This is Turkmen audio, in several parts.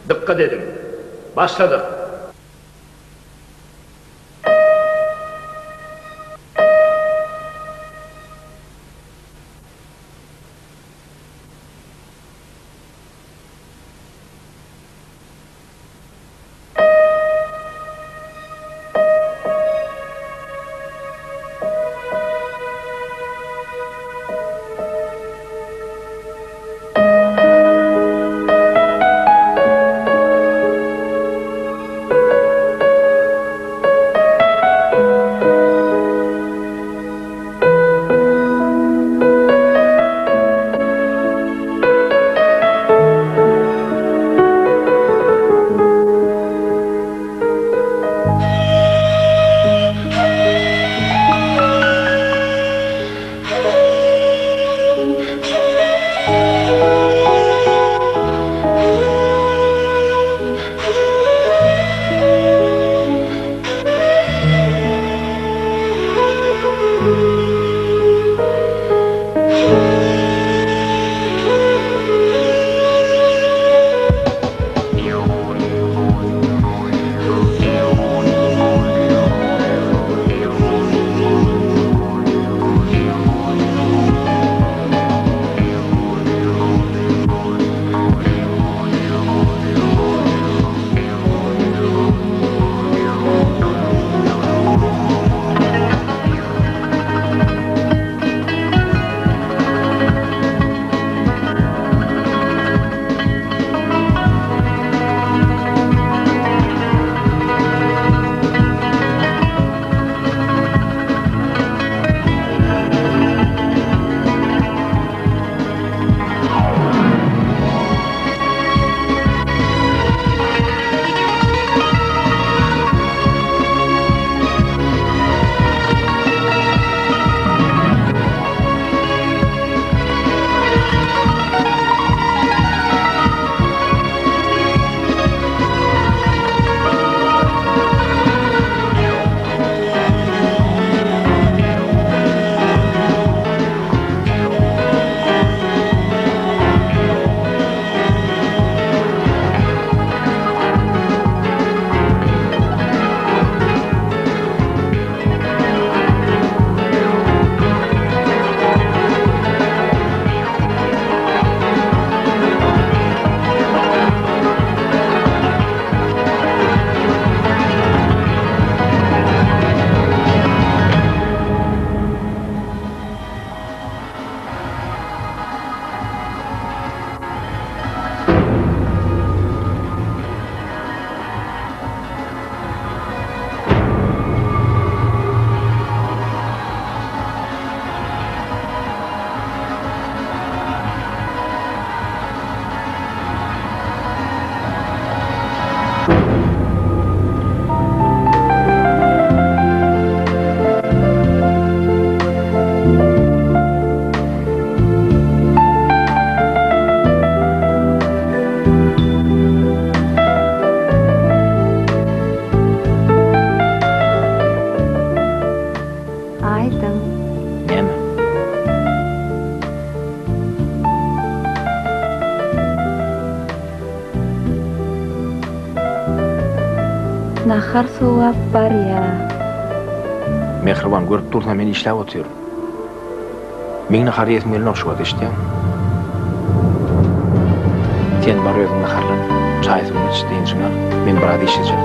Dykgat ediň! Başladyk! Aýdyň. Näme? Nahar sowap barýa. Mähriban, görüp dursaň men işläp otyryn. Meň nahar iýesim gelenok şu wagt, eşitýäňmi? Sen bar özüň naharlan, çaý-suwuňy iç, dynjyňy al. Men biraz işlejek.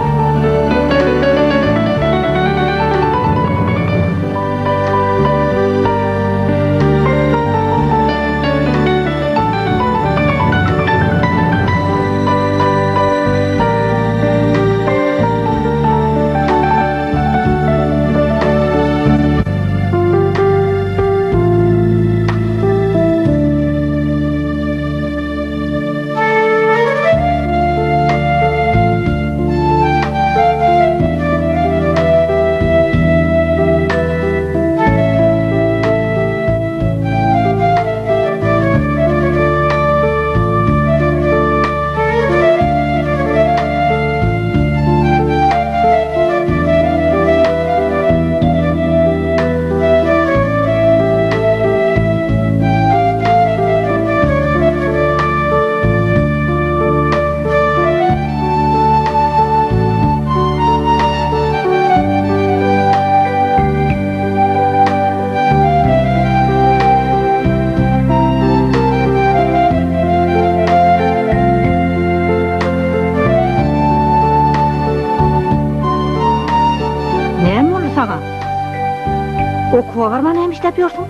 Näme işläp ýörsüň?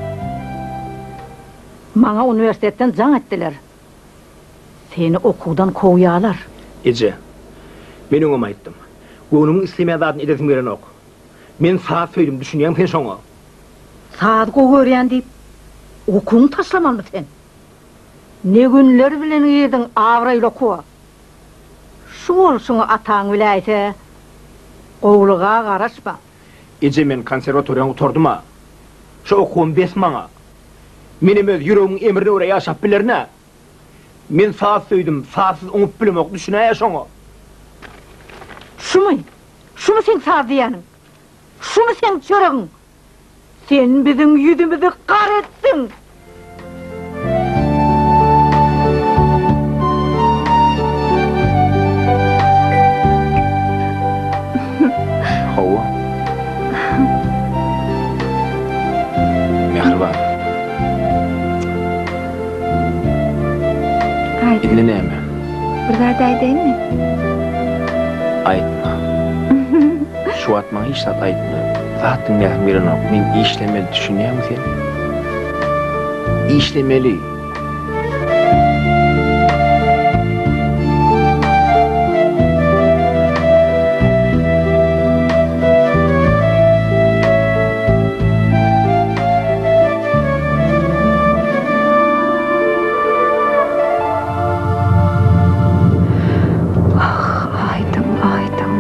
Maňa uniwersitetden jaň etdiler. Seni okuwdan kowýalar. Eje, men öňem aýtdym. Göwnümiň islemeýän zadyny edesim gelenok. Men saz söýdüm, düşünýäňmi sen şoňa? Saz gowy görýän diýip, okuwyňy taşlamalymy sen? Ne günler bilen girdiň abraýly okuwa. Şu bolşuňy ataň biläýse, gowulyga garaşma. Eje men konserwatoriýany gutardym-a. Şu okuwam bes maňa. Menem öz ýüregimiň emrine görä ýaşap bilerin-ä. Men saz söýdüm, sazsyz oňup bilemok, düşünäý-ä şoňa. Şumy? Şumy seň saz diýýäniň? Şumy seň çöregiň? Sen biziň ýüzümizi gara etdiň! Hawa. Mähriban. Aýdyn. Indi näme? Bir zat aýdaýynmy? Aýtma. Şu wagt maňa hiç zat aýtma. Zat diňläsim gelenok. Men işlemeli, düşünýäňmi sen? Işlemeli. Wah, Aýdyň, Aýdyň.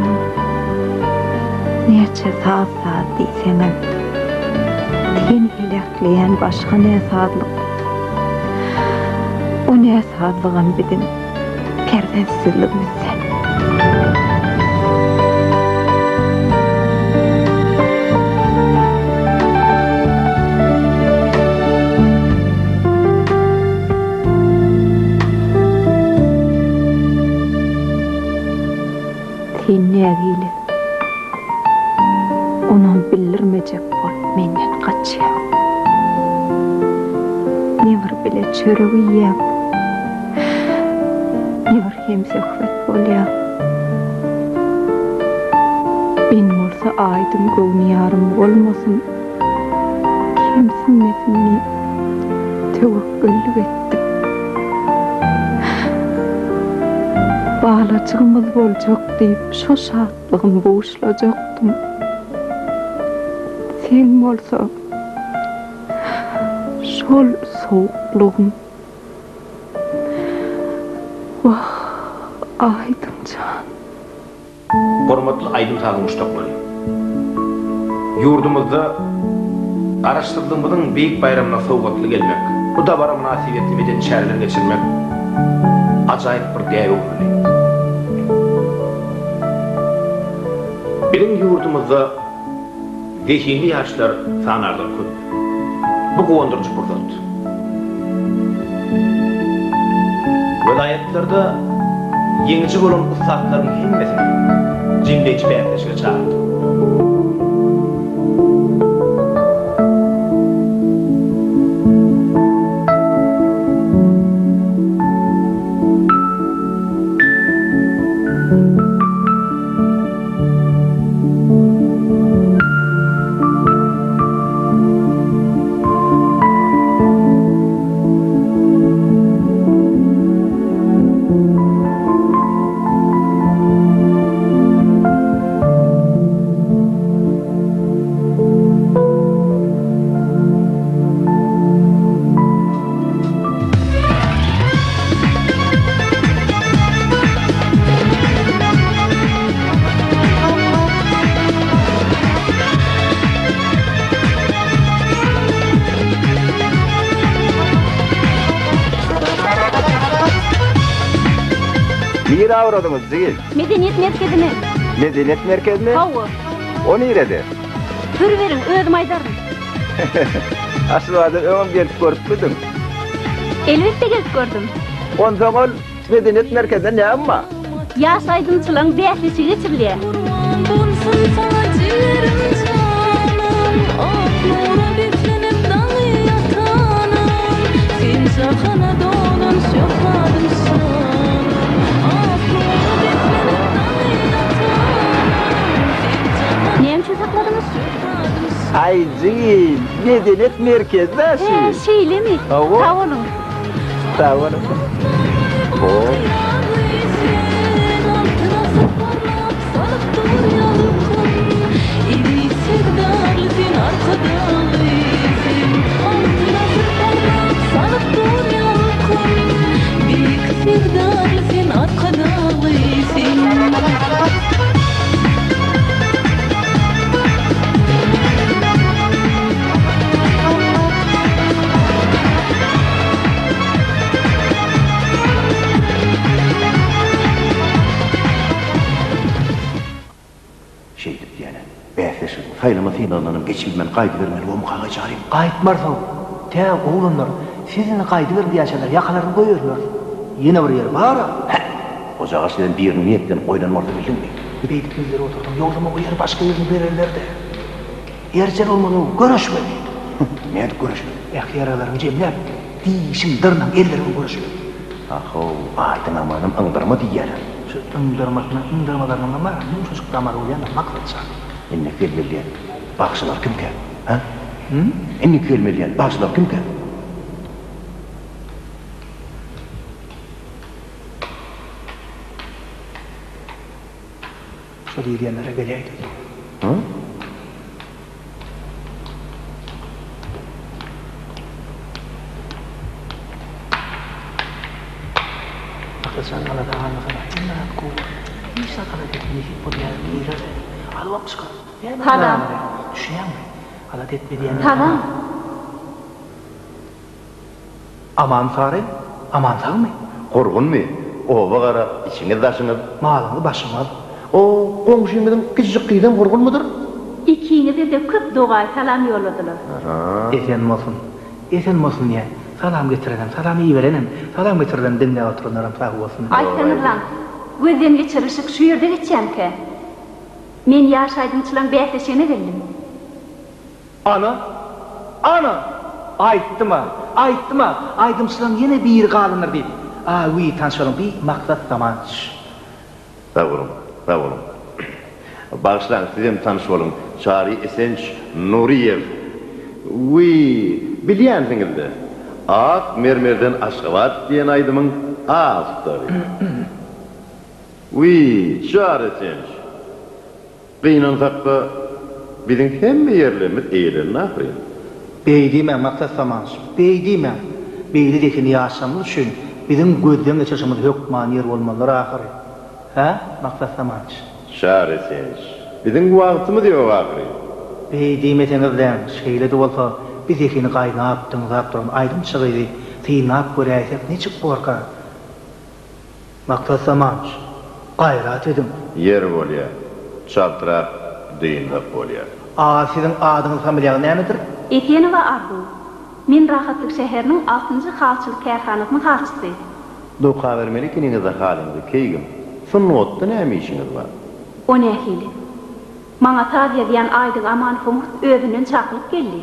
Näçe saz-saz diýseňem, seni heläkleýän başga näsazlyk. O näsazlygam biziň perzentsizligimizden. Sen nägile. Onam bildirmejek bolup menden gaçýaň. Ne bir bile çörek iýýäň, ne bir hemsöhbet bolýaň. Men bolsa aýdyň göwniýarym bolmasyn, kemsinmesin diýip töwekgellik etdim. Balajygymyz boljak diýip şo şatlygymy buşlajakdym. Seň bolsa şol sowuklygyň. Wah, Aýdyň jan. Hormatly aýdym-sazyň muşdaklary! Ýurdumyzda Garaşsyzlygymyzyň beýik baýramyna sowgatly gelmek, bu dabara mynasybetli medeni çäreler geçirmek ajaýyp bir däbe öwrüldi. Biziň ýurdumyzda Zehinli ýaşlar sanardan köp. Bu guwandyryjy pursat. Welaýatlarda ýeňiji bolan ussatlaryň hemmesini jemleýji bäsleşige çagyrdyk. Nirä ugradyňyz, jigit? Medeniýet merkezine. Medeniýet merkezine? Hawa. O nirede? Sür beriň, özüm aýdaryn. Aşgabada öňem gelip görüpmidiň? Elbetde gelip gördüm. Onsoň ol Medeniýet merkezinde näme bar? Ýaş aýdymçylaryň bäsleşigi geçirilýär. Gurban bolsun saňa jigerim janym Ak nura beslenip daňy atanym Sen jahana dolan şöhratym şanym Ak nura beslenip daňy atanym Sen jahana Näme üçin sakladyňyz? Aý jigim, medeniýet merkezi-dä şu. Hä, şeýlemi? Hawa. Sag boluň. Sag boluň. Hop. Şeýdip diýene, bäsleşigiň saýlama synagyndanam geçibilmän gaýdybermeli bomkaga jarym. Gaýtmarsyň, tä oglanlar siz indi gaýdyberiň diýýänçäler ýakalaryny goýbermeris. Ýene bir ýeri bar-a. Hä! Hojagaş bilen biriniň niýetlenip goýlan bolsa bildiňmi? Beýdip müzzerip oturdyň, ýogsam o ýeri başga birine bererler-dä. Erjel bolmaly, göreşmeli. Nädip göreşmeli? Ähli ýaraglaryňy jemläp, dişiň, dyrnagyň, elleriňi göreşmeli. A-how, Aýdyň amanam yňdyrma diýýärler. Şu yňdyrmasyna, yňdyrmalarynyňam bar, ýumşajyk damary bolýan-da, Maksat jan. Indiki gelmeli diýen bagşylar kimkä? Hä? Indiki gelmeli diýen bagşylar kimkä? Şo diýilýänlere geläýdi. Hä? Maksatjan alada galmasana. Hemme zat gowy bolar. Hiç zat alada etme nesip bolýar girersiň. Alybam çykar. Näme Salam. Düşünýäňmi? Alada etme diýýän. Salam. Aman sary, aman sagmy? Gurgunmy? Oba gara, içiňiz daşyňyz. Malyňyz başyňyz. O goňşymyzyň kiçijik gyzam gurgunmydyr? Ikiňize-de köp dogaý salam ýolladylar. Esen bolsun. Esen bolsun diýýän. Salam getirenem, salam iberenem, salam getirilenem diňläp oturanlaram sag bolsun. Aýtsaňyzlaň, gözden geçirilişik şu ýerde geçýämikä? Men ýaş aýdymçylaň bäsleşigine geldim. Ana! Ana! Aýtdym-a! Aýtdym-a! Aýdymçylaň ýene biri galandyr diýip. A, wiý, tanyş boluň, bi Maksat Zamanç. Sag boluň, sag boluň. Bagyşlaň, sizem tanyş boluň, Çary Esenç Nuryýew. Wiý, bilýänsiňiz-dä, Ak mermerden Aşgabat diýen aýdymyň awtory. Wiý, Çary Esenç! Gynansakda, biziň hemme ýerlerimiz eýelendi ahyryn. Beý diýmäň, Maksat Samanowiç, beý diýmäň. Beýle zehinli ýaşlarymyz üçin biziň gözden geçirişimiz hökmany ýer bolmalydyr ahyry. Hä, Maksat Samanowiç? Çary Senç, biziň wagtymyz ýok ahyryn. Beý diýmeseňizläň, şeýle-de bolsa, bi zehini gaýnap, dyňzap duran aýdymçy gyzy synlap göräýsek niçik borka? Maksat Samanowiç, gaýrat ediň. Ýeri bolýa. Çaltrak dynzak bolýa. A siziň adyňyz familiýaňyz nämedir? Esenowa Arzuw. Men Rahatlyk şäheriniň altynjy halyçylyk kärhanasynyň halyçysy. Dokabermeli ikiniňizde halyňyzy keýgim. Sungatda näme işiňiz bar? O nähili? Maňa saz ýazýan Aýdyň Amanowyň hut özünden çakylyk geldi.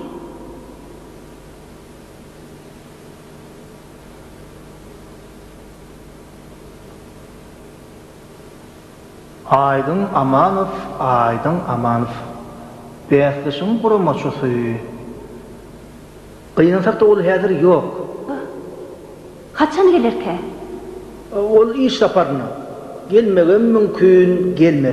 Aýdyň Amanow Aýdyň Amanow bäsleşigiň guramaçysy. Gynansak-da ol häzir ýok. Haçan gelerkä? Ol iş saparynda. Gelmegem mümkin, gelmezem.